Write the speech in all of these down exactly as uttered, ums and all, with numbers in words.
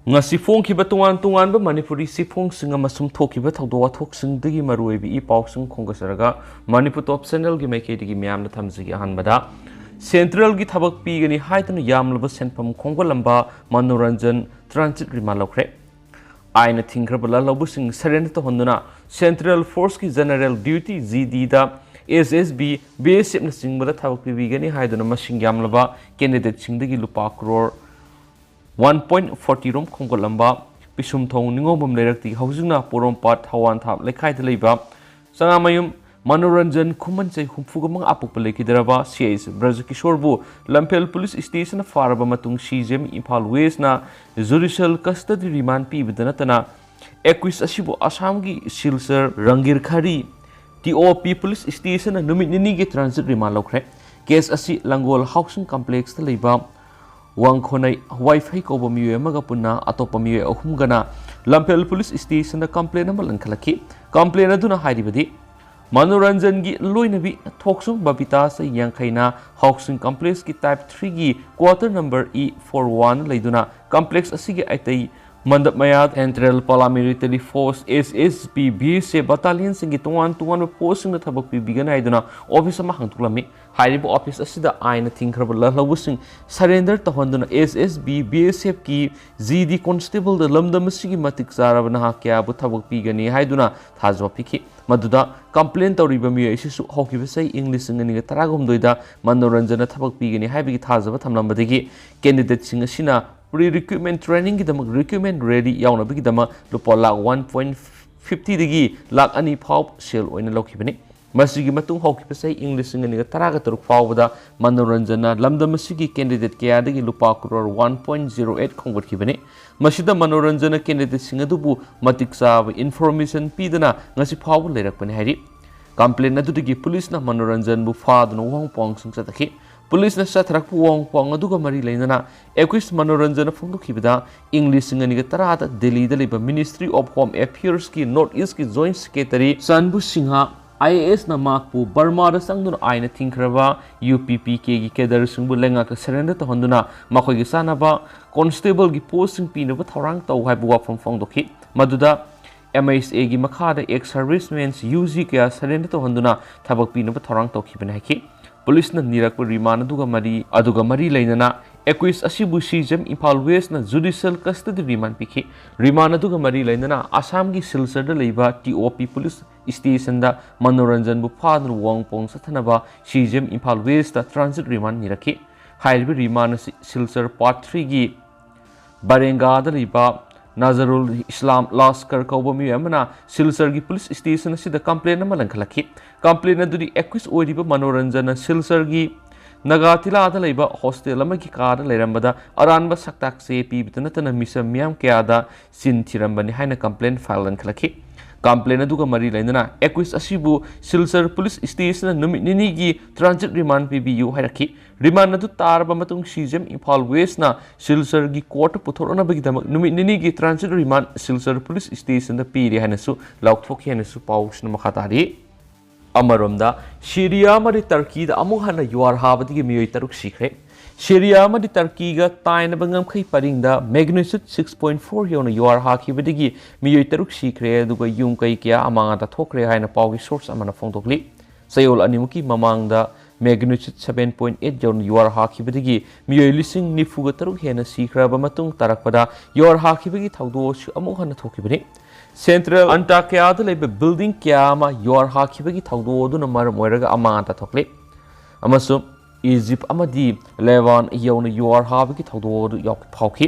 ꯉꯁꯤ ꯐꯣꯡꯈꯤꯕ ꯇꯣꯉꯥꯟ ꯇꯣꯉꯥꯟꯕ ꯃꯅꯤꯄꯨꯔꯤ ꯆꯦꯐꯣꯡꯁꯤꯡ ꯑꯃꯁꯨꯡ ꯊꯣꯛꯈꯤꯕ ꯊꯧꯗꯣꯛ ꯋꯥꯊꯣꯛꯁꯤꯡꯗꯒꯤ ꯃꯔꯨꯑꯣꯏꯕ ꯏ ꯄꯥꯎꯁꯤꯡ ꯈꯣꯝꯒꯠꯆꯔꯒ ꯃꯅꯤꯄꯨꯔ ꯇꯣꯞ ꯆꯦꯅꯦꯜꯒꯤ ꯃꯥꯏꯀꯩꯗꯒꯤ ꯃꯤꯌꯥꯝꯗ ꯊꯝꯖꯒꯦ꯫ ꯑꯍꯥꯟꯕꯗ, ꯁꯦꯟꯇ꯭ꯔꯦꯜꯒꯤ ꯊꯕꯛ ꯄꯤꯒꯅꯤ ꯍꯥꯏꯗꯨꯅ ꯌꯥꯝꯂꯕ ꯁꯦꯟꯐꯝ ꯈꯣꯝꯒꯠꯂꯝꯕ ꯃꯅꯣꯔꯟꯖꯟ ꯇ꯭ꯔꯥꯟꯖꯤꯠ ꯔꯤꯃꯥꯟ ꯂꯧꯈ꯭ꯔꯦ꯫ ꯑꯥꯏꯟꯅ ꯊꯤꯡꯈ꯭ꯔꯕ ꯂꯥꯜꯍꯧꯕꯁꯤꯡ ꯁꯔꯦꯟꯗꯔ ꯇꯧꯍꯟꯗꯨꯅ ꯁꯦꯟꯇ꯭ꯔꯦꯜ ꯐꯣꯔꯁꯀꯤ ꯖꯦꯅꯔꯦꯜ ꯗ꯭ꯌꯨꯇꯤ, ꯖꯤ ꯗꯤꯗ, S S B, B S ꯑꯦꯐꯅꯆꯤꯡꯕꯗ ꯊꯕꯛ ꯄꯤꯕꯤꯒꯅꯤ ꯍꯥꯏꯗꯨꯅ ꯃꯁꯤꯡ ꯌꯥꯝꯂꯕ ꯀꯦꯟꯗꯤꯗꯦꯠꯁꯤꯡꯗꯒꯤ ꯂꯨꯄꯥ ꯀ꯭ꯔꯣꯔ ꯋꯥꯟ ꯄꯣꯏꯟ ꯐꯣꯔꯇꯤ ꯔꯣꯝ ꯈꯣꯝꯒꯠꯂꯝꯕ ꯄꯤꯁꯨꯝꯊꯣꯡ ꯅꯤꯉꯣꯝꯕꯝ ꯂꯩꯔꯛꯇꯒꯤ ꯍꯧꯖꯤꯛꯅ ꯄꯣꯔꯣꯝꯄꯥꯠ ꯊꯋꯥꯟꯊꯥꯞ ꯂꯩꯀꯥꯏꯗ ꯂꯩꯕ ꯆꯉꯥꯃꯌꯨꯝ ꯃꯅꯣꯔꯟꯖꯟ ꯈꯨꯃꯟ, ꯆꯍꯤ ꯍꯨꯝꯐꯨꯒ ꯃꯉꯥ ꯑꯄꯣꯛꯄ, ꯂꯩꯈꯤꯗ꯭ꯔꯕ ꯁꯤ ꯑꯩꯆ ꯕ꯭ꯔꯖꯀꯤꯁꯣꯔꯕꯨ ꯂꯝꯐꯦꯜ ꯄꯨꯂꯤꯁ ꯁ꯭ꯇꯦꯁꯟꯅ ꯐꯥꯔꯕ ꯃꯇꯨꯡ ꯁꯤ ꯖꯤ ꯑꯦꯝ ꯏꯝꯐꯥꯜ ꯋꯦꯁꯅ ꯖꯨꯗꯤꯁꯤꯌꯦꯜ ꯀꯁꯇꯗꯤ ꯔꯤꯃꯥꯟ ꯄꯤꯕꯗ ꯅꯠꯇꯅ ꯑꯦꯀ꯭ꯌꯨꯁ ꯑꯁꯤꯕꯨ ꯑꯁꯥꯝꯒꯤ ꯁꯤꯜꯆꯔ, ꯔꯪꯒꯤꯔꯈꯥꯔꯤ ꯇꯤ ꯑꯣ ꯄꯤ ꯄꯨꯂꯤꯁ ꯁ꯭ꯇꯦꯁꯟꯅ ꯅꯨꯃꯤꯠ ꯅꯤꯅꯤꯒꯤ ꯇ꯭ꯔꯥꯟꯖꯤꯠ ꯔꯤꯃꯥꯟ ꯂꯧꯈ꯭ꯔꯦ꯫ ꯀꯦꯁ ꯑꯁꯤ ꯂꯪꯒꯣꯜ ꯍꯥꯎꯁꯤꯡ ꯀꯝꯄ꯭ꯂꯦꯛꯁꯇ ꯂꯩꯕ ꯋꯥꯡꯈꯣꯅꯩ ꯋꯥꯏꯐꯩ ꯀꯧꯕ ꯃꯤꯑꯣꯏ ꯑꯃꯒ ꯄꯨꯟꯅ ꯑꯇꯣꯞꯄ ꯃꯤꯑꯣꯏ ꯑꯍꯨꯝꯒꯅ ꯂꯝꯐꯦꯜ ꯄꯨꯂꯤꯁ ꯁ꯭ꯇꯦꯁꯟꯗ ꯀꯝꯄ꯭ꯂꯦꯟ ꯑꯃ ꯂꯪꯈꯠꯂꯛꯈꯤ꯫ ꯀꯝꯄ꯭ꯂꯦꯟ ꯑꯗꯨꯅ ꯍꯥꯏꯔꯤꯕꯗꯤ, ꯃꯅꯣꯔꯟꯖꯟꯒꯤ ꯂꯣꯏꯅꯕꯤ ꯊꯣꯛꯁꯨꯝ ꯕꯕꯤꯇꯥ, ꯆꯍꯤ ꯌꯥꯡꯈꯩꯅ ꯍꯥꯎꯁꯤꯡ ꯀꯝꯄ꯭ꯂꯦꯛꯁꯀꯤ ꯇꯥꯏꯞ ꯊ꯭ꯔꯤꯒꯤ quarter number E four one ꯂꯩꯗꯨꯅ ꯀꯝꯄ꯭ꯂꯦꯛꯁ ꯑꯁꯤꯒꯤ ꯑꯇꯩ ꯃꯟꯗꯞ ꯃꯌꯥ, ꯁꯦꯟꯇ꯭ꯔꯦꯜ ꯄꯥꯔꯥꯃꯤꯂꯤꯇꯔꯤ ꯐꯣꯔꯁ, ꯑꯦꯁ ꯑꯦꯁ ꯄꯤ, ꯕꯤ ꯑꯦꯁ ꯑꯦꯐ ꯕꯠꯇꯥꯂꯤꯌꯟꯁꯤꯡꯒꯤ ꯇꯣꯉꯥꯟ ꯇꯣꯉꯥꯟꯕ ꯄꯣꯁꯁꯤꯡꯗ ꯊꯕꯛ ꯄꯤꯕꯤꯒꯅꯤ ꯍꯥꯏꯗꯨꯅ ꯑꯣꯐꯤꯁ ꯑꯃ ꯍꯥꯡꯗꯣꯛꯂꯝꯃꯤ꯫ ꯍꯥꯏꯔꯤꯕ ꯑꯣꯐꯤꯁ ꯑꯁꯤꯗ ꯑꯥꯏꯟꯅ ꯊꯤꯡꯈ꯭ꯔꯕ ꯂꯥꯜꯍꯧꯕꯁꯤꯡ ꯁꯔꯦꯟꯗꯔ ꯇꯧꯍꯟꯗꯨꯅ ꯑꯦꯁ ꯑꯦꯁ ꯕꯤ, ꯕꯤ ꯑꯦꯁ ꯑꯦꯐꯀꯤ ꯖꯤ ꯗꯤ ꯀꯣꯟꯁꯇꯦꯕꯜꯗ ꯂꯝꯗꯝ ꯑꯁꯤꯒꯤ ꯃꯇꯤꯛ ꯆꯥꯔꯕ ꯅꯍꯥ ꯀꯌꯥꯕꯨ ꯊꯕꯛ ꯄꯤꯒꯅꯤ ꯍꯥꯏꯗꯨꯅ ꯊꯥꯖꯕ ꯄꯤꯈꯤ꯫ ꯃꯗꯨꯗ ꯀꯝꯄ꯭ꯂꯦꯟ ꯇꯧꯔꯤꯕ ꯃꯤꯑꯣꯏ ꯑꯁꯤꯁꯨ ꯍꯧꯈꯤꯕ ꯆꯍꯤ ꯏꯪ ꯂꯤꯁꯤꯡ ꯑꯅꯤꯒ ꯇꯔꯥꯍꯨꯝꯗꯣꯏꯗ ꯃꯅꯣꯔꯟꯖꯟꯅ ꯊꯕꯛ ꯄꯤꯒꯅꯤ ꯍꯥꯏꯕꯒꯤ ꯊꯥꯖꯕ ꯊꯝꯂꯝꯕꯗꯒꯤ ꯀꯦꯟꯗꯤꯗꯦꯠꯁꯤꯡ ꯑꯁꯤꯅ ꯄ꯭ꯔꯤ ꯔꯤꯀ꯭ꯔꯨꯠꯃꯦꯟ ꯇ꯭ꯔꯦꯅꯤꯡꯒꯤꯗꯃꯛ ꯔꯤꯀ꯭ꯔꯨꯠꯃꯦꯟ ꯔꯦꯂꯤ ꯌꯥꯎꯅꯕꯒꯤꯗꯃꯛ ꯂꯨꯄꯥ ꯂꯥꯈ ꯋꯥꯟ ꯄꯣꯏꯟ ꯐꯤꯐꯇꯤꯗꯒꯤ ꯂꯥꯈ ꯑꯅꯤ ꯐꯥꯎ ꯁꯦꯜ ꯑꯣꯏꯅ ꯂꯧꯈꯤꯕꯅꯤ꯫ ꯃꯁꯤꯒꯤ ꯃꯇꯨꯡ ꯍꯧꯈꯤꯕ ꯆꯍꯤ ꯏꯪ ꯂꯤꯁꯤꯡ ꯑꯅꯤꯒ ꯇꯔꯥꯒ ꯇꯔꯨꯛ ꯐꯥꯎꯕꯗ ꯃꯅꯣꯔꯟꯖꯟꯅ ꯂꯝꯗꯝ ꯑꯁꯤꯒꯤ ꯀꯦꯟꯗꯤꯗꯦꯠ ꯀꯌꯥꯗꯒꯤ ꯂꯨꯄꯥ crore one point zero eight ꯈꯣꯝꯒꯠꯈꯤꯕꯅꯤ꯫ ꯃꯁꯤꯗ ꯃꯅꯣꯔꯟꯖꯟꯅ ꯀꯦꯟꯗꯤꯗꯦꯠꯁꯤꯡ ꯑꯗꯨꯕꯨ ꯃꯇꯤꯛ ꯆꯥꯕ ꯏꯟꯐꯣꯔꯃꯦꯁꯟ ꯄꯤꯗꯅ ꯉꯁꯤ ꯐꯥꯎꯕ ꯂꯩꯔꯛꯄꯅꯤ ꯍꯥꯏꯔꯤ꯫ ꯀꯝꯄ꯭ꯂꯦꯟ ꯑꯗꯨꯗꯒꯤ ꯄꯨꯂꯤꯁꯅ ꯃꯅꯣꯔꯟꯖꯟꯕꯨ ꯐꯥꯗꯨꯅ ꯋꯥꯍꯪ ꯄꯥꯎꯍꯪꯁꯤꯡ ꯆꯠꯊꯈꯤ꯫ ꯄꯨꯂꯤꯁꯅ ꯆꯠꯊꯔꯛꯄ ꯋꯥꯍꯪ ꯄꯥꯎꯍꯪ ꯑꯗꯨꯒ ꯃꯔꯤ ꯂꯩꯅꯅ ꯑꯦꯀ꯭ꯌꯨꯁ ꯃꯅꯣꯔꯟꯖꯟꯅ ꯐꯣꯡꯗꯣꯛꯈꯤꯕꯗ, ꯏꯪ ꯂꯤꯁꯤꯡ ꯑꯅꯤꯒ ꯇꯔꯥꯗ ꯗꯦꯜꯂꯤꯗ ꯂꯩꯕ ꯃꯤꯅꯤꯁꯇ꯭ꯔꯤ ꯑꯣꯐ ꯍꯣꯝ ꯑꯦꯐꯤꯌꯔꯁꯀꯤ ꯅꯣꯔꯠ ꯏꯁꯀꯤ joint secretary Chanbu Singha I A ꯑꯦꯁꯅ ꯃꯍꯥꯛꯄꯨ ꯕꯔꯃꯥꯗ ꯆꯪꯗꯨꯅ ꯑꯥꯏꯟꯅ ꯊꯤꯡꯈ꯭ꯔꯕ ꯌꯨ ꯄꯤ ꯄꯤ ꯀꯦꯒꯤ ꯀꯦꯗꯔꯁꯤꯡꯕꯨ ꯂꯩꯉꯥꯛꯇ ꯁꯔꯦꯟꯗꯔ ꯇꯧꯍꯟꯗꯨꯅ ꯃꯈꯣꯏꯒꯤ ꯆꯥꯅꯕ ꯀꯣꯟꯁꯇꯦꯕꯜꯒꯤ ꯄꯣꯁꯁꯤꯡ ꯄꯤꯅꯕ ꯊꯧꯔꯥꯡ ꯇꯧ ꯍꯥꯏꯕ ꯋꯥꯐꯝ ꯐꯣꯡꯗꯣꯛꯈꯤ꯫ ꯃꯗꯨꯗ ꯑꯦꯝ ꯑꯩꯆ ꯑꯦꯒꯤ ꯃꯈꯥꯗ ꯑꯦꯛꯁ ꯁꯔꯚꯤꯁꯃꯦꯟꯁ ꯌꯨ ꯖꯤ ꯀꯌꯥ ꯁꯔꯦꯟꯗꯔ ꯇꯧꯍꯟꯗꯨꯅ ꯊꯕꯛ ꯄꯤꯅꯕ ꯊꯧꯔꯥꯡ ꯇꯧꯈꯤꯕꯅꯤ ꯍꯥꯏꯈꯤ꯫ ꯄꯨꯂꯤꯁꯅ ꯅꯤꯔꯛꯄ ꯔꯤꯃꯥꯟ ꯑꯗꯨꯒ ꯃꯔꯤ, ꯑꯗꯨꯒ ꯃꯔꯤ ꯂꯩꯅꯅ ꯑꯦꯀ꯭ꯌꯨꯁ ꯑꯁꯤꯕꯨ ꯁꯤ ꯖꯤ ꯑꯦꯝ ꯏꯝꯐꯥꯜ ꯋꯦꯁꯅ ꯖꯨꯗꯤꯁꯤꯌꯦꯜ ꯀꯁꯇꯗꯤ ꯔꯤꯃꯥꯟ ꯄꯤꯈꯤ꯫ ꯔꯤꯃꯥꯟ ꯑꯗꯨꯒ ꯃꯔꯤ ꯂꯩꯅꯅ ꯑꯁꯥꯝꯒꯤ ꯁꯤꯜꯆꯔꯗ ꯂꯩꯕ ꯇꯤ ꯑꯣ ꯄꯤ ꯄꯨꯂꯤꯁ ꯁ꯭ꯇꯦꯁꯟꯗ ꯃꯅꯣꯔꯟꯖꯟꯕꯨ ꯐꯥꯗꯨꯅ ꯋꯥꯡꯄꯣꯡ ꯆꯠꯊꯅꯕ C G M Imphal west transit remand ꯅꯤꯔꯛꯈꯤ꯫ ꯍꯥꯏꯔꯤꯕ ꯔꯤꯃꯥꯟ ꯑꯁꯤ ꯁꯤꯜꯆꯔ ꯄꯥꯔꯠ ꯊ꯭ꯔꯤꯒꯤ ꯕꯔꯦꯡꯒꯥꯗ ꯂꯩꯕ ꯅꯖꯔꯨꯜ ꯏꯁꯂꯥꯝ ꯂꯥꯁꯀꯔ ꯀꯧꯕ ꯃꯤꯑꯣꯏ ꯑꯃꯅ ꯁꯤꯜꯆꯔꯒꯤ ꯄꯨꯂꯤꯁ ꯁ꯭ꯇꯦꯁꯟ ꯑꯁꯤꯗ ꯀꯝꯄ꯭ꯂꯦꯟ ꯑꯃ ꯂꯪꯈꯠꯂꯛꯈꯤ꯫ ꯀꯝꯄ꯭ꯂꯦꯟ ꯑꯗꯨꯗꯤ ꯑꯦꯀ꯭ꯌꯨꯁ ꯑꯣꯏꯔꯤꯕ ꯃꯅꯣꯔꯟꯖꯟꯅ ꯁꯤꯜꯆꯔꯒꯤ ꯅꯒꯥꯇꯤꯂꯥꯗ ꯂꯩꯕ ꯍꯣꯁꯇꯦꯜ ꯑꯃꯒꯤ ꯀꯥꯗ ꯂꯩꯔꯝꯕꯗ ꯑꯔꯥꯟꯕ ꯁꯛꯇꯥꯛ ꯆꯦ ꯄꯤꯕꯇ ꯅꯠꯇꯅ ꯃꯤꯆꯝ ꯃꯤꯌꯥꯝ ꯀꯌꯥꯗ ꯆꯤꯟ ꯊꯤꯔꯝꯕꯅꯤ ꯍꯥꯏꯅ ꯀꯝꯄ꯭ꯂꯦꯟ ꯐꯥꯏꯜ ꯂꯪꯈꯠꯂꯛꯈꯤ꯫ ꯀꯝꯄ꯭ꯂꯦꯟ ꯑꯗꯨꯒ ꯃꯔꯤ ꯂꯩꯅꯅ ꯑꯦꯀ꯭ꯌꯨꯁ ꯑꯁꯤꯕꯨ ꯁꯤꯜꯆꯔ ꯄꯨꯂꯤꯁ ꯁ꯭ꯇꯦꯁꯟꯅ ꯅꯨꯃꯤꯠ ꯅꯤꯅꯤꯒꯤ ꯇ꯭ꯔꯥꯟꯖꯤꯠ ꯔꯤꯃꯥꯟ ꯄꯤꯕꯤꯌꯨ ꯍꯥꯏꯔꯛꯈꯤ꯫ ꯔꯤꯃꯥꯟ ꯑꯗꯨ ꯇꯥꯔꯕ ꯃꯇꯨꯡ ꯁꯤ ꯖꯤ ꯑꯦꯝ ꯏꯝꯐꯥꯜ ꯋꯦꯁꯅ ꯁꯤꯜꯆꯔꯒꯤ ꯀꯣꯔꯠꯇ ꯄꯨꯊꯣꯔꯛꯅꯕꯒꯤꯗꯃꯛ ꯅꯨꯃꯤꯠ ꯅꯤꯅꯤꯒꯤ ꯇ꯭ꯔꯥꯟꯖꯤꯠ ꯔꯤꯃꯥꯟ ꯁꯤꯜꯆꯔ ꯄꯨꯂꯤꯁ ꯁ꯭ꯇꯦꯁꯟꯗ ꯄꯤꯔꯦ ꯍꯥꯏꯅꯁꯨ ꯂꯥꯎꯊꯣꯛꯈꯤ ꯍꯥꯏꯅꯁꯨ ꯄꯥꯎꯁꯤꯅ ꯃꯈꯥ ꯇꯥꯔꯤ꯫ ꯑꯃꯔꯣꯝꯗ, ꯁꯤꯔꯤꯌꯥ ꯑꯃꯗꯤ ꯇꯔꯀꯤꯗ ꯑꯃꯨꯛ ꯍꯟꯅ ꯌꯨꯍꯥꯔ ꯍꯥꯕꯗꯒꯤ ꯃꯤꯑꯣꯏ ꯇꯔꯨꯛ ꯁꯤꯈ꯭ꯔꯦ꯫ ꯁꯤꯔꯤꯌꯥ ꯑꯃꯗꯤ ꯇꯔꯀꯤꯒ ꯇꯥꯏꯅꯕ ꯉꯝꯈꯩ ꯄꯔꯤꯡꯗ magnitude six point four ꯌꯧꯅ ꯌꯨꯍꯥꯔ ꯍꯥꯈꯤꯕꯗꯒꯤ ꯃꯤꯑꯣꯏ ꯇꯔꯨꯛ ꯁꯤꯈ꯭ꯔꯦ, ꯑꯗꯨꯒ ꯌꯨꯝ ꯀꯩ ꯀꯌꯥ ꯑꯃꯥꯡ ꯑꯇꯥ ꯊꯣꯛꯈ꯭ꯔꯦ ꯍꯥꯏꯅ ꯄꯥꯎꯒꯤ ꯁꯣꯔꯁ ꯑꯃꯅ ꯐꯣꯡꯗꯣꯛꯂꯤ꯫ ꯆꯌꯣꯜ ꯑꯅꯤꯃꯨꯛꯀꯤ ꯃꯃꯥꯡꯗ magnitude seven point eight ꯌꯧꯅ ꯌꯨꯍꯥꯔ ꯍꯥꯈꯤꯕꯗꯒꯤ ꯃꯤꯑꯣꯏ ꯂꯤꯁꯤꯡ ꯅꯤꯐꯨꯒ ꯇꯔꯨꯛ ꯍꯦꯟꯅ ꯁꯤꯈ꯭ꯔꯕ ꯃꯇꯨꯡ ꯇꯥꯔꯛꯄꯗ ꯌꯨꯍꯥꯔ ꯍꯥꯈꯤꯕꯒꯤ ꯊꯧꯗꯣꯛ ꯑꯁꯤ ꯑꯃꯨꯛ ꯍꯟꯅ ꯊꯣꯛꯈꯤꯕꯅꯤ꯫ ꯁꯦꯟꯇ꯭ꯔꯦꯜ ꯑꯟꯇꯥꯀ꯭ꯌꯥꯗ ꯂꯩꯕ ꯕꯤꯜꯗꯤꯡ ꯀꯌꯥ ꯑꯃ ꯌꯨꯍꯥꯔ ꯍꯥꯈꯤꯕꯒꯤ ꯊꯧꯗꯣꯛ ꯑꯗꯨꯅ ꯃꯔꯝ ꯑꯣꯏꯔꯒ ꯑꯃꯥꯡ ꯑꯇꯥ ꯊꯣꯛꯂꯦ, ꯑꯃꯁꯨꯡ ꯏꯖꯤꯞ ꯑꯃꯗꯤ ꯂꯦꯕꯥꯟ ꯌꯧꯅ ꯌꯨꯍꯥꯔ ꯍꯥꯕꯒꯤ ꯊꯧꯗꯣꯛ ꯑꯗꯨ ꯌꯥꯎ-, ꯐꯥꯎꯈꯤ꯫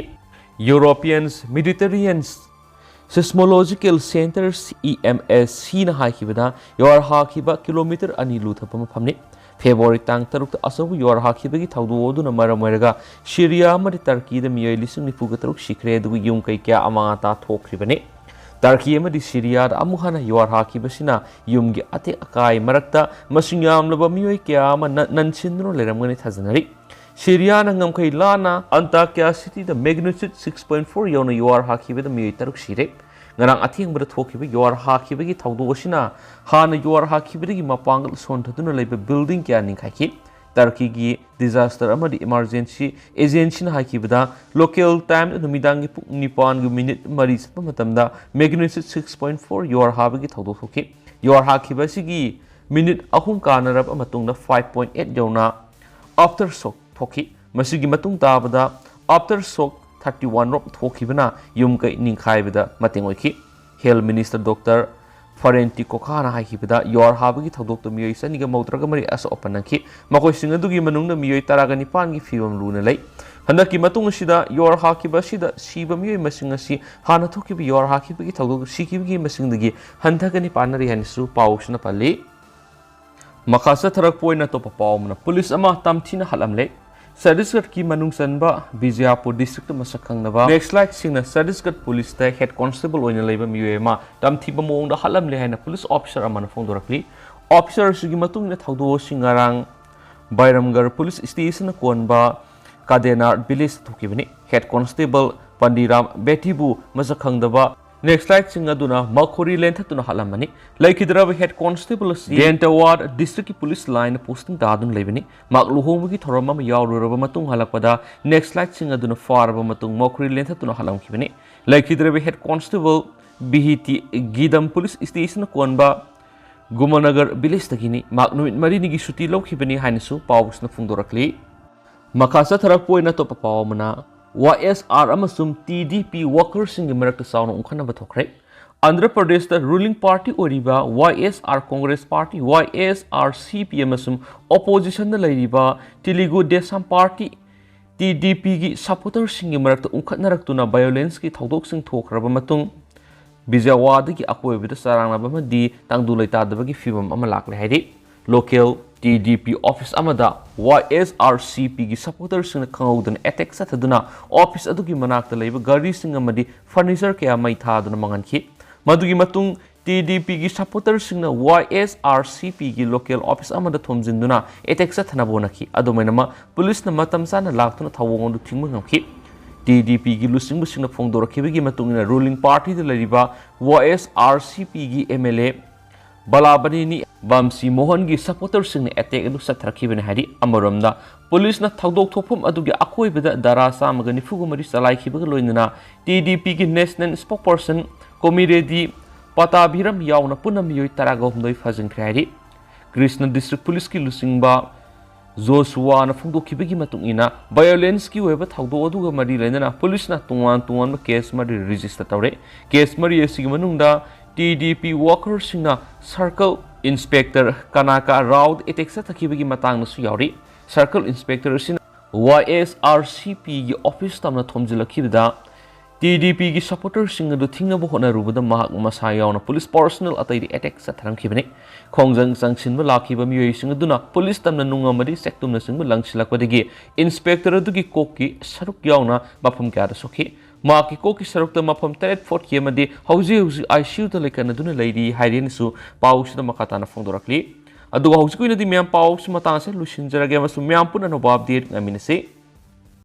ꯌꯨꯔꯣꯄꯤꯌꯟꯁ ꯃꯦꯗꯤꯇꯔꯦꯅꯤꯌꯟ ꯁꯤꯁꯃꯣꯂꯣꯖꯤꯀꯦꯜ ꯁꯦꯟꯇꯔ, ꯏ ꯑꯦꯝ ꯑꯦꯁ ꯁꯤꯅ ꯍꯥꯏꯈꯤꯕꯗ, ꯌꯨꯍꯥꯔ ꯍꯥꯈꯤꯕ ꯀꯤꯂꯣꯃꯤꯇꯔ ꯑꯅꯤ ꯂꯨꯊꯕ ꯃꯐꯝꯅꯤ꯫ ꯐꯦꯕ꯭ꯔꯨꯋꯥꯔꯤ ꯇꯥꯡ ꯇꯔꯨꯛꯇ ꯑꯆꯧꯕ ꯌꯨꯍꯥꯔ ꯍꯥꯈꯤꯕꯒꯤ ꯊꯧꯗꯣꯛ ꯑꯗꯨꯅ ꯃꯔꯝ ꯑꯣꯏꯔꯒ ꯁꯤꯔꯤꯌꯥ ꯑꯃꯗꯤ ꯇꯔꯀꯤꯗ ꯃꯤꯑꯣꯏ ꯂꯤꯁꯤꯡ ꯅꯤꯐꯨꯒ ꯇꯔꯨꯛ ꯁꯤꯈ꯭ꯔꯦ, ꯑꯗꯨꯒ ꯌꯨꯝ ꯀꯩ ꯀꯌꯥ ꯑꯃꯥꯡ ꯑꯇꯥ ꯊꯣꯛꯈ꯭ꯔꯤꯕꯅꯤ꯫ ꯇꯔꯀꯤ ꯑꯃꯗꯤ ꯁꯤꯔꯤꯌꯥꯗ ꯑꯃꯨꯛ ꯍꯟꯅ ꯌꯨꯍꯥꯔ ꯍꯥꯈꯤꯕꯁꯤꯅ ꯌꯨꯝꯒꯤ ꯑꯇꯦꯛ ꯑꯀꯥꯏ ꯃꯔꯛꯇ ꯃꯁꯤꯡ ꯌꯥꯝꯂꯕ ꯃꯤꯑꯣꯏ ꯀꯌꯥ ꯑꯃ ꯅ-, ꯅꯟꯁꯤꯟꯗꯨꯅ ꯂꯩꯔꯝꯒꯅꯤ ꯊꯥꯖꯅꯔꯤ꯫ ꯁꯤꯔꯤꯌꯥꯅ ꯉꯝꯈꯩ ꯂꯥꯟꯅ ꯑꯟꯇꯥꯀ꯭ꯌꯥ ꯁꯤꯇꯤꯗ magnitude six point four ꯌꯧꯅ ꯌꯨꯍꯥꯔ ꯍꯥꯈꯤꯕꯗ ꯃꯤꯑꯣꯏ ꯇꯔꯨꯛ ꯁꯤꯔꯦ꯫ ꯉꯔꯥꯡ ꯑꯊꯦꯡꯕꯗ ꯊꯣꯛꯈꯤꯕ ꯌꯨꯍꯥꯔ ꯍꯥꯈꯤꯕꯒꯤ ꯊꯧꯗꯣꯛ ꯑꯁꯤꯅ ꯍꯥꯟꯅ ꯌꯨꯍꯥꯔ ꯍꯥꯈꯤꯕꯗꯒꯤ ꯃꯄꯥꯡꯒꯜ ꯁꯣꯟꯊꯗꯨꯅ ꯂꯩꯕ building ꯀꯌꯥ ꯅꯤꯡꯈꯥꯏꯈꯤ꯫ ꯇꯔꯀꯤꯒꯤ disaster ꯑꯃꯗꯤ emergency agencyꯅ ꯍꯥꯏꯈꯤꯕꯗ, local time ꯅꯨꯃꯤꯗꯥꯡꯒꯤ ꯄꯨꯡ ꯅꯤꯄꯥꯟꯒꯤ minute ꯃꯔꯤ ꯆꯠꯄ ꯃꯇꯝꯗ magnitude six point four ꯌꯨꯍꯥꯔ ꯍꯥꯕꯒꯤ ꯊꯧꯗꯣꯛ ꯊꯣꯛꯈꯤ꯫ ꯌꯨꯍꯥꯔ ꯍꯥꯈꯤꯕ ꯑꯁꯤꯒꯤ minute ꯑꯍꯨꯝ ꯀꯥꯟꯅꯔꯕ ꯃꯇꯨꯡꯗ five point eight ꯌꯧꯅ aftershock ꯊꯣꯛꯈꯤ꯫ ꯃꯁꯤꯒꯤ ꯃꯇꯨꯡ ꯇꯥꯕꯗ aftershock thirty one ꯔꯣꯝ ꯊꯣꯛꯈꯤꯕꯅ ꯌꯨꯝ ꯀꯩ ꯅꯤꯡꯈꯥꯏꯕꯗ ꯃꯇꯦꯡ ꯑꯣꯏꯈꯤ꯫ Health Minister Doctor ꯐꯔꯦꯟꯇꯤ ꯀꯣꯈꯥꯅ ꯍꯥꯏꯈꯤꯕꯗ, ꯌꯨꯍꯥꯔ ꯍꯥꯕꯒꯤ ꯊꯧꯗꯣꯛꯇ ꯃꯤꯑꯣꯏ ꯆꯅꯤꯒ ꯃꯧꯗ꯭ꯔꯥꯒ ꯃꯔꯤ ꯑꯁꯣꯛ ꯑꯄꯟ ꯅꯪꯈꯤ꯫ ꯃꯈꯣꯏꯁꯤꯡ ꯑꯗꯨꯒꯤ ꯃꯅꯨꯡꯗ ꯃꯤꯑꯣꯏ ꯇꯔꯥꯒ ꯅꯤꯄꯥꯟꯒꯤ ꯐꯤꯕꯝ ꯂꯨꯅ ꯂꯩ꯫ ꯍꯟꯗꯛꯀꯤ ꯃꯇꯨꯡ ꯑꯁꯤꯗ ꯌꯨꯍꯥꯔ ꯍꯥꯈꯤꯕ ꯑꯁꯤꯗ ꯁꯤꯕ ꯃꯤꯑꯣꯏ ꯃꯁꯤꯡ ꯑꯁꯤ ꯍꯥꯟꯅ ꯊꯣꯛꯈꯤꯕ ꯌꯨꯍꯥꯔ ꯍꯥꯈꯤꯕꯒꯤ ꯊꯧꯗꯣꯛ ꯁꯤꯈꯤꯕꯒꯤ ꯃꯁꯤꯡꯗꯒꯤ ꯍꯟꯊꯒꯅꯤ ꯄꯥꯅꯔꯤ ꯍꯥꯏꯅꯁꯨ ꯄꯥꯎꯁꯤꯅ ꯄꯜꯂꯤ꯫ ꯃꯈꯥ ꯆꯠꯊꯔꯛꯄ ꯑꯣꯏꯅ ꯑꯇꯣꯞꯄ ꯄꯥꯎ ꯑꯃꯅ, ꯄꯨꯂꯤꯁ ꯑꯃ ꯇꯝꯊꯤꯅ ꯍꯥꯠꯂꯝꯂꯦ꯫ ꯆꯇꯤꯁꯒꯔꯒꯤ ꯃꯅꯨꯡ ꯆꯟꯕ ꯕꯤꯖꯌꯄꯨꯔ districtꯇ ꯃꯁꯛ ꯈꯪꯅꯕ Naxaliteꯁꯤꯡꯅ ꯆꯇꯤꯁꯒꯔ ꯄꯨꯂꯤꯁꯇ head constable ꯑꯣꯏꯅ ꯂꯩꯕ ꯃꯤꯑꯣꯏ ꯑꯃ ꯇꯝꯊꯤꯕ ꯃꯑꯣꯡꯗ ꯍꯥꯠꯂꯝꯂꯦ ꯍꯥꯏꯅ ꯄꯨꯂꯤꯁ officer ꯑꯃꯅ ꯐꯣꯡꯗꯣꯔꯛꯂꯤ꯫ Officer ꯑꯁꯤꯒꯤ ꯃꯇꯨꯡ ꯏꯟꯅ ꯊꯧꯗꯣꯛ ꯑꯁꯤ ꯉꯔꯥꯡ ꯕꯥꯏꯔꯝꯒꯔ ꯄꯨꯂꯤꯁ stationꯅ ꯀꯣꯟꯕ ꯀꯥꯗꯦꯅꯥꯔ villageꯇ ꯊꯣꯛꯈꯤꯕꯅꯤ꯫ Head constable ꯄꯟꯗꯤꯔꯥꯝ ꯕꯦꯇꯤꯕꯨ ꯃꯁꯛ ꯈꯪꯗꯕ Naxaliteꯁꯤꯡ ꯑꯗꯨꯅ ꯃꯈꯣꯔꯤ ꯂꯦꯟꯊꯠꯇꯨꯅ ꯍꯥꯠꯂꯝꯕꯅꯤ꯫ ꯂꯩꯈꯤꯗ꯭ꯔꯕ head constable ꯑꯁꯤ ꯗꯦꯟꯇꯋꯥꯗ districtꯀꯤ ꯄꯨꯂꯤꯁ ꯂꯥꯏꯟꯗ posting ꯇꯥꯗꯨꯅ ꯂꯩꯕꯅꯤ꯫ ꯃꯍꯥꯛ ꯂꯨꯍꯣꯡꯕꯒꯤ ꯊꯧꯔꯝ ꯑꯃ ꯌꯥꯎꯔꯨꯔꯕ ꯃꯇꯨꯡ ꯍꯜꯂꯛꯄꯗ Naxaliteꯁꯤꯡ ꯑꯗꯨꯅ ꯐꯥꯔꯕ ꯃꯇꯨꯡ ꯃꯈꯣꯔꯤ ꯂꯦꯟꯊꯠꯇꯨꯅ ꯍꯥꯠꯂꯝꯈꯤꯕꯅꯤ꯫ ꯂꯩꯈꯤꯗ꯭ꯔꯕ head constable ꯕꯤꯍꯤꯇꯤ ꯒꯤꯗꯝ ꯄꯨꯂꯤꯁ stationꯅ ꯀꯣꯟꯕ ꯒꯨꯃꯅꯒꯔ villageꯇꯒꯤꯅꯤ꯫ ꯃꯍꯥꯛ ꯅꯨꯃꯤꯠ ꯃꯔꯤꯅꯤꯒꯤ ꯁꯨꯇꯤ ꯂꯧꯈꯤꯕꯅꯤ ꯍꯥꯏꯅꯁꯨ ꯄꯥꯎꯁꯤꯅ ꯐꯣꯡꯗꯣꯔꯛꯂꯤ꯫ ꯃꯈꯥ ꯆꯠꯊꯔꯛꯄ ꯑꯣꯏꯅ ꯑꯇꯣꯞꯄ ꯄꯥꯎ ꯑꯃꯅ, ꯋꯥꯏ ꯑꯦꯁ ꯑꯥꯔ ꯑꯃꯁꯨꯡ ꯇꯤ ꯗꯤ ꯄꯤ workerꯁꯤꯡꯒꯤ ꯃꯔꯛꯇ ꯆꯥꯎꯅ ꯎꯪꯈꯠꯅꯕ ꯊꯣꯛꯈ꯭ꯔꯦ꯫ ꯑꯟꯙ꯭ꯔ ꯄ꯭ꯔꯗꯦꯁꯇ ruling party ꯑꯣꯏꯔꯤꯕ ꯋꯥꯏ ꯑꯦꯁ ꯑꯥꯔ Congress party, ꯋꯥꯏ ꯑꯦꯁ ꯑꯥꯔ ꯁꯤ ꯄꯤ ꯑꯃꯁꯨꯡ oppositionꯗ ꯂꯩꯔꯤꯕ ꯇꯤꯂꯤꯒꯨ ꯗꯦꯁꯝ party, ꯇꯤ ꯗꯤ ꯄꯤꯒꯤ supporterꯁꯤꯡꯒꯤ ꯃꯔꯛꯇ ꯎꯪꯈꯠꯅꯔꯛꯇꯨꯅ violenceꯀꯤ ꯊꯧꯗꯣꯛꯁꯤꯡ ꯊꯣꯛꯈ꯭ꯔꯕ ꯃꯇꯨꯡ, ꯕꯤꯖꯌꯋꯥꯗꯒꯤ ꯑꯀꯣꯏꯕꯗ ꯆꯔꯥꯡꯅꯕ ꯑꯃꯗꯤ ꯇꯪꯗꯨ ꯂꯩꯇꯥꯗꯕꯒꯤ ꯐꯤꯚꯝ ꯑꯃ ꯂꯥꯛꯂꯦ ꯍꯥꯏꯔꯤ꯫ Local ꯇꯤ ꯗꯤ ꯄꯤ office ꯑꯃꯗ ꯋꯥꯏ ꯑꯦꯁ ꯑꯥꯔ ꯁꯤ ꯄꯤꯒꯤ supporterꯁꯤꯡꯅ ꯈꯪꯍꯧꯗꯅ attack ꯆꯠꯊꯗꯨꯅ office ꯑꯗꯨꯒꯤ ꯃꯅꯥꯛꯇ ꯂꯩꯕ ꯒꯥꯔꯤꯁꯤꯡ ꯑꯃꯗꯤ furniture ꯀꯌꯥ ꯃꯩ ꯊꯥꯗꯨꯅ ꯃꯥꯡꯍꯟꯈꯤ꯫ ꯃꯗꯨꯒꯤ ꯃꯇꯨꯡ ꯇꯤ ꯗꯤ ꯄꯤꯒꯤ supporterꯁꯤꯡꯅ ꯋꯥꯏ ꯑꯦꯁ ꯑꯥꯔ ꯁꯤ ꯄꯤꯒꯤ local office ꯑꯃꯗ ꯊꯣꯝꯖꯤꯟꯗꯨꯅ attack ꯆꯠꯊꯅꯕ ꯍꯣꯠꯅꯈꯤ꯫ ꯑꯗꯨꯃꯥꯏꯅꯃꯛ ꯄꯨꯂꯤꯁꯅ ꯃꯇꯝ ꯆꯥꯅ ꯂꯥꯛꯇꯨꯅ ꯊꯧꯑꯣꯡ ꯑꯗꯨ ꯊꯤꯡꯕ ꯉꯝꯈꯤ꯫ ꯇꯤ ꯗꯤ ꯄꯤꯒꯤ ꯂꯨꯆꯤꯡꯕꯁꯤꯡꯅ ꯐꯣꯡꯗꯣꯔꯛꯈꯤꯕꯒꯤ ꯃꯇꯨꯡ ꯏꯟꯅ, ꯔꯨꯂꯤꯡ ꯄꯥꯔꯇꯤꯗ ꯂꯩꯔꯤꯕ ꯋꯥꯏ ꯑꯦꯁ ꯑꯥꯔ ꯁꯤ ꯄꯤꯒꯤ ꯑꯦꯝ ꯑꯦꯜ ꯑꯦ ꯕꯂꯥꯕꯅꯤꯅꯤ ꯕꯝꯁꯤ ꯃꯣꯍꯟꯒꯤ ꯁꯄꯣꯔꯇꯔꯁꯤꯡꯅ ꯑꯦꯇꯦꯛ ꯑꯗꯨ ꯆꯠꯊꯔꯛꯈꯤꯕꯅꯤ ꯍꯥꯏꯔꯤ꯫ ꯑꯃꯔꯣꯝꯗ, ꯄꯨꯂꯤꯁꯅ ꯊꯧꯗꯣꯛ ꯊꯣꯛꯐꯝ ꯑꯗꯨꯒꯤ ꯑꯀꯣꯏꯕꯗ ꯙꯥꯔꯥ ꯆꯥꯝꯃꯒ ꯅꯤꯐꯨꯒ ꯃꯔꯤ ꯆꯂꯥꯏꯈꯤꯕꯒ ꯂꯣꯏꯅꯅ ꯇꯤ ꯗꯤ ꯄꯤꯒꯤ ꯅꯦꯁꯅꯦꯜ ꯁ꯭ꯄꯣꯛꯄꯔꯁꯟ ꯀꯣꯃꯤꯔꯦꯗꯤ ꯄꯇꯥꯚꯤꯔꯝ ꯌꯥꯎꯅ ꯄꯨꯟꯅ ꯃꯤꯑꯣꯏ ꯇꯔꯥꯒ ꯍꯨꯝꯗꯣꯏ ꯐꯥꯖꯤꯟꯈ꯭ꯔꯦ ꯍꯥꯏꯔꯤ꯫ ꯀ꯭ꯔꯤꯁꯅ ꯗꯤꯁꯇ꯭ꯔꯤꯛ ꯄꯨꯂꯤꯁꯀꯤ ꯂꯨꯆꯤꯡꯕ ꯖꯣꯁꯨꯋꯥꯅ ꯐꯣꯡꯗꯣꯛꯈꯤꯕꯒꯤ ꯃꯇꯨꯡ ꯏꯟꯅ, ꯚꯥꯏꯑꯣꯂꯦꯟꯁꯀꯤ ꯑꯣꯏꯕ ꯊꯧꯗꯣꯛ ꯑꯗꯨꯒ ꯃꯔꯤ ꯂꯩꯅꯅ ꯄꯨꯂꯤꯁꯅ ꯇꯣꯉꯥꯟ ꯇꯣꯉꯥꯟꯕ ꯀꯦꯁ ꯃꯔꯤ ꯔꯦꯖꯤꯁꯇꯔ ꯇꯧꯔꯦ꯫ ꯀꯦꯁ ꯃꯔꯤ ꯑꯁꯤꯒꯤ ꯃꯅꯨꯡꯗ ꯇꯤ ꯗꯤ ꯄꯤ ꯋꯥꯀꯔꯁꯤꯡꯅ ꯁꯔꯀꯜ ꯏꯟꯁꯄꯦꯛꯇꯔ ꯀꯅꯥꯀꯥ ꯔꯥꯎꯗ ꯑꯦꯇꯦꯛ ꯆꯠꯊꯈꯤꯕꯒꯤ ꯃꯇꯥꯡꯗꯁꯨ ꯌꯥꯎꯔꯤ꯫ ꯁꯔꯀꯜ ꯏꯟꯁꯄꯦꯛꯇꯔ ꯑꯁꯤꯅ ꯋꯥꯏ ꯑꯦꯁ ꯑꯥꯔ ꯁꯤ ꯄꯤꯒꯤ ꯑꯣꯐꯤꯁ ꯇꯝꯅ ꯊꯣꯝꯖꯤꯜꯂꯛꯈꯤꯕꯗ, ꯇꯤ ꯗꯤ ꯄꯤꯒꯤ ꯁꯄꯣꯔꯇꯔꯁꯤꯡ ꯑꯗꯨ ꯊꯤꯡꯅꯕ ꯍꯣꯠꯅꯔꯨꯕꯗ ꯃꯍꯥꯛ ꯃꯁꯥ ꯌꯥꯎꯅ ꯄꯨꯂꯤꯁ ꯄꯥꯔꯁꯣꯅꯦꯜ ꯑꯇꯩꯗ ꯑꯦꯇꯦꯛ ꯆꯠꯊꯔꯝꯈꯤꯕꯅꯤ꯫ ꯈꯣꯡꯖꯪ ꯆꯪꯁꯤꯟꯕ ꯂꯥꯛꯈꯤꯕ ꯃꯤꯑꯣꯏꯁꯤꯡ ꯑꯗꯨꯅ ꯄꯨꯂꯤꯁ ꯇꯝꯅ ꯅꯨꯡ ꯑꯃꯗꯤ ꯆꯦꯛꯇꯨꯝꯅꯆꯤꯡꯕ ꯂꯪꯁꯤꯜꯂꯛꯄꯗꯒꯤ ꯏꯟꯁꯄꯦꯛꯇꯔ ꯑꯗꯨꯒꯤ ꯀꯣꯛꯀꯤ ꯁꯔꯨꯛ ꯌꯥꯎꯅ ꯃꯐꯝ ꯀꯌꯥꯗ ꯁꯣꯛꯈꯤ꯫ ꯃꯍꯥꯛꯀꯤ ꯀꯣꯛꯀꯤ ꯁꯔꯨꯛꯇ ꯃꯐꯝ ꯇꯔꯦꯠ ꯐꯣꯠꯈꯤ ꯑꯃꯗꯤ ꯍꯧꯖꯤꯛ ꯍꯧꯖꯤꯛ ꯑꯥꯏ ꯁꯤ ꯌꯨꯗ ꯂꯩꯀꯠꯅꯗꯨꯅ ꯂꯩꯔꯤ ꯍꯥꯏꯔꯦꯅꯁꯨ ꯄꯥꯎꯁꯤꯗ ꯃꯈꯥ ꯇꯥꯅ ꯐꯣꯡꯗꯣꯔꯛꯂꯤ꯫ ꯑꯗꯨꯒ ꯍꯧꯖꯤꯛꯀꯤ ꯑꯣꯏꯅꯗꯤ ꯃꯌꯥꯝ, ꯄꯥꯎꯁꯤ ꯃꯇꯥꯡ ꯑꯁꯤꯗ ꯂꯣꯏꯁꯤꯟꯖꯔꯒꯦ ꯑꯃꯁꯨꯡ ꯃꯌꯥꯝ ꯄꯨꯟꯅ ꯑꯅꯧꯕ ꯑꯞꯗꯦꯠ ꯉꯥꯏꯃꯤꯟꯅꯁꯤ꯫